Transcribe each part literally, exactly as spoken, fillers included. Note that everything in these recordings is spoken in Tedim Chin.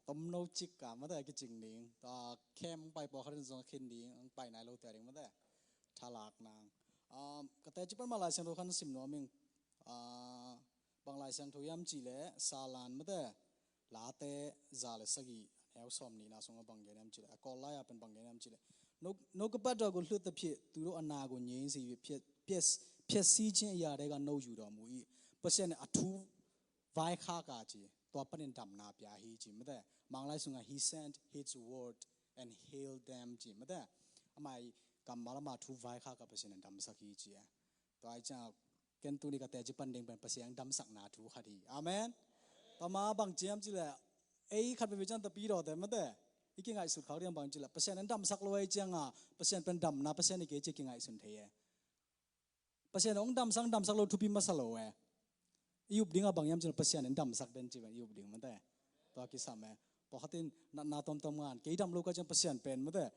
tomno cik ka mate kicing ding. Tua khem pai pawlkhat in zong khin ding, ang pai nai lo tia ding mate. Thalak nang. Um, ka teci pan mah Lai Siangtho khan sim nuam ing. Ah, bang Lai Siangtho hiam cih leh Salan mate Late za le sagih neu sawm nihna sungah bang gen hiam cih leh, a Kawl lai-a pen bang gen hiam cih leh, no, no ka pat dog un hlut ta phiat tu do a na gun yin si phiat phiat phiat si chin ya de ga no yu do mu i Pasian a thu vaikhak a ci, tua panin damna pia hi ci mate. Manglai sungah he sent his word and healed them ci mate. Amah i kammal amah thu vaikhak a Pasian in damsak hi ci e. Tua ai ciang ken tuni ka teci pan ding pen Pasian damsakna thu khat hi. Amen. Tua ma bang ci hiam cih leh, ei khat veve ciang tapi dawte mate, i kingaihsut khak ding bang cih leh Pasian in damsak lo ai ciang a, Pasian pen damna Pasian hi kei ci kingaihsun thei e. Pasian hong damsak damsak lo thupi masa lo e. I up ding a bang hiam cih leh Pasian in damsak den ci pen i up ding mate. Tua kisam e. Pawlkhat in natna tomtom ngan kei dam lo ka ciang Pasian pen mate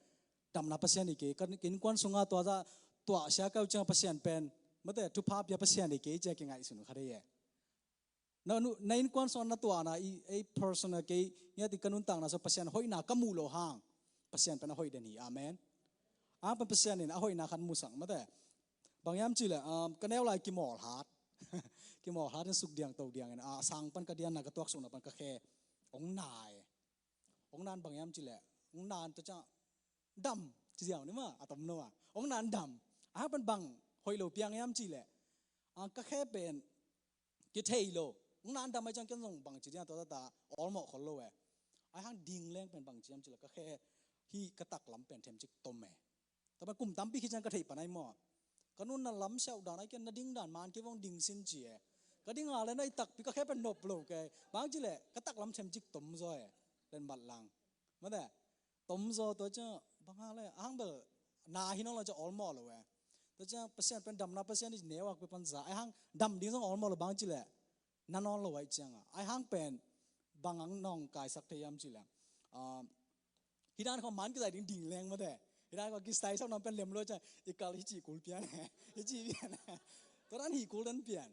damna Pasian hi kei, ka innkuan sungah tua za tuah sia ka uh ciang Pasian pen mate thupha pia Pasian hi kei ci a kingaihsun kha dei e. Na, nu, na innkuan sungah na tuahna i, ei personal kei ngiat i ka nuntakna sungah Pasian hoihna ka muh lo hang Pasian pen a hoih den hi. Amen. Ang pen Pasian in a hoihna khat musak mate. Bang hiam cih leh, um, ka neu lai kimawlhat. Kimawlhat in suk diang to diang in a sang pan ka dianna ka tuaksukna pan ka khe hong na e. Hong na in bang hiam cih leh, hong na in tua ciang dam ci ziau ni ma a tomno a, hong na in dam. A hang pen bang hoih lo piang hiam cih leh, a ka khe pen kithei lo. Hong na in dam ai ciang ken zong bang ci diang tua ta ta awlmawh khol lo e. A hang ding leng pen bang ci hiam cih leh ka khe hi ka taklam pen themcik tom e. Tua pen kum tampi khit ciang ka theih pan ai maw, ka nunna lam siauh dan ai ken na ding dan man kei vong ding sin ci e. Ka ding a le na i takpi ka khe pen nop lo kei bang ci leh ka taklam themcik tom zaw e. Len mat lang mate. Tom zaw tua ciang bang a le a hang bel na hi nong lo ciang awlmawh lo e. Tua ciang Pasian pen damna Pasian i neu a ka pe pan za ai hang dam ding zong awlmawh lo bang ci leh na nawn lo ai ciang a ai hang pen bang ang nong kaisak thei hiam cih leh, ah, hi dan khawng man kizai ding ding leng mate. Hi dan khawng kisai sak nam pen lem lo ciang i kal hi ci kul pian hi ci pian. Tua dan hi kul dan pian.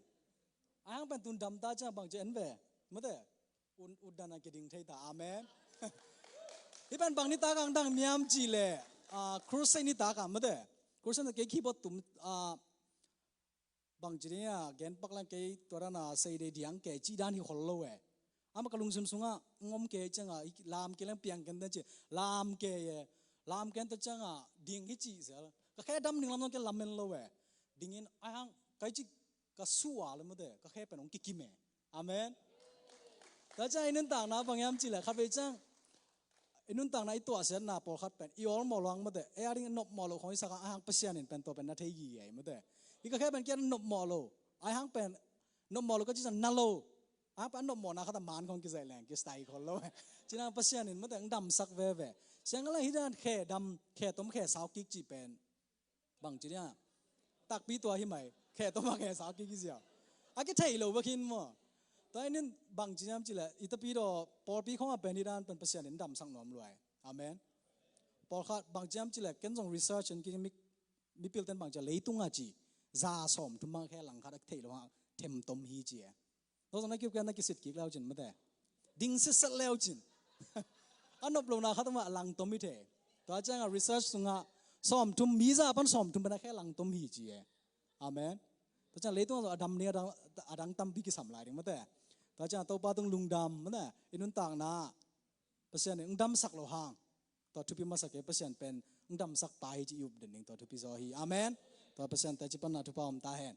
Ai hang pen tun dam ta ciang bang ci en ve mate. Un ut dan a kiding thei ta. Amen. Hi pen bang nitak ang dang miam cih leh, ah, crusade nitak a mate. Crusade kei keyboard tum, ah, bang ci ding a gen pak leng kei tua dan a sei dei diang kei ci dan hi khol lo e. Ama ka lungsim sungah ngom kei ciang a lam kei leng piang ken dan ci lam kei e. Lam ken ta ciang a ding hi ci zel ka khe dam ding lam zong ken lam men lo e. Dingin ai hang kai ci ka sua le mate ka khe pen hong kikim e. Amen. Tua ciang i nuntakna bang hiam cih leh khat vei ciang i nuntakna i tuahsiatna pawlkhat pen i awlmawh lo hang mate, ei a ding nopmawh lo khawng i sak a, ai hang Pasian in pen tua pen na thei gige mate. I ka khe pen kian nopmawh lo, ai hang pen nopmawh lo ka ci ciang na lo. Ai hang pen nopmawhna khat a man khawng kizai leng kisai khol lo. Ci nang Pasian in mate ang damsak veve. Siang a le hi dan khe dam khe tom khe sau kik ci pen bang ci dia takpi tua hi mai khe to ma khe sa ki ki zia a ki thei lo ba khin maw. Tua inin bang ci niam ci le i tapi do pawlpi khong a pen hi dan pen Pasian in damsak nuam luai. Amen. Pawlkhat bang ci niam ci le ken zong research in ki mi, mipil ten bang ci leitung a ci za sawm thum bang khe lang khat a ki thei lo ha them tom hi ci e. Tua zong na kiukian na kisit kik leu cin mate. Ding sitset leu cin. A nop lo na khat ma lang tom hi thei. Tua ciang a research sungah sawm thum mi za pan sawm thum pan a khe lang tom hi ci e. Amen. Tua ciang leitung a dam ni a dang, a dang tampi kisam lai ding mate. Tua ciang Topa tung lungdam mate. I nuntakna Pasian in ung damsak lo hang. Tua thupi masa ke Pasian pen ung damsak pa hi ci i up den ding tua thupi zaw hi. Amen. Tua Pasian te ci pan na thupa om ta hen.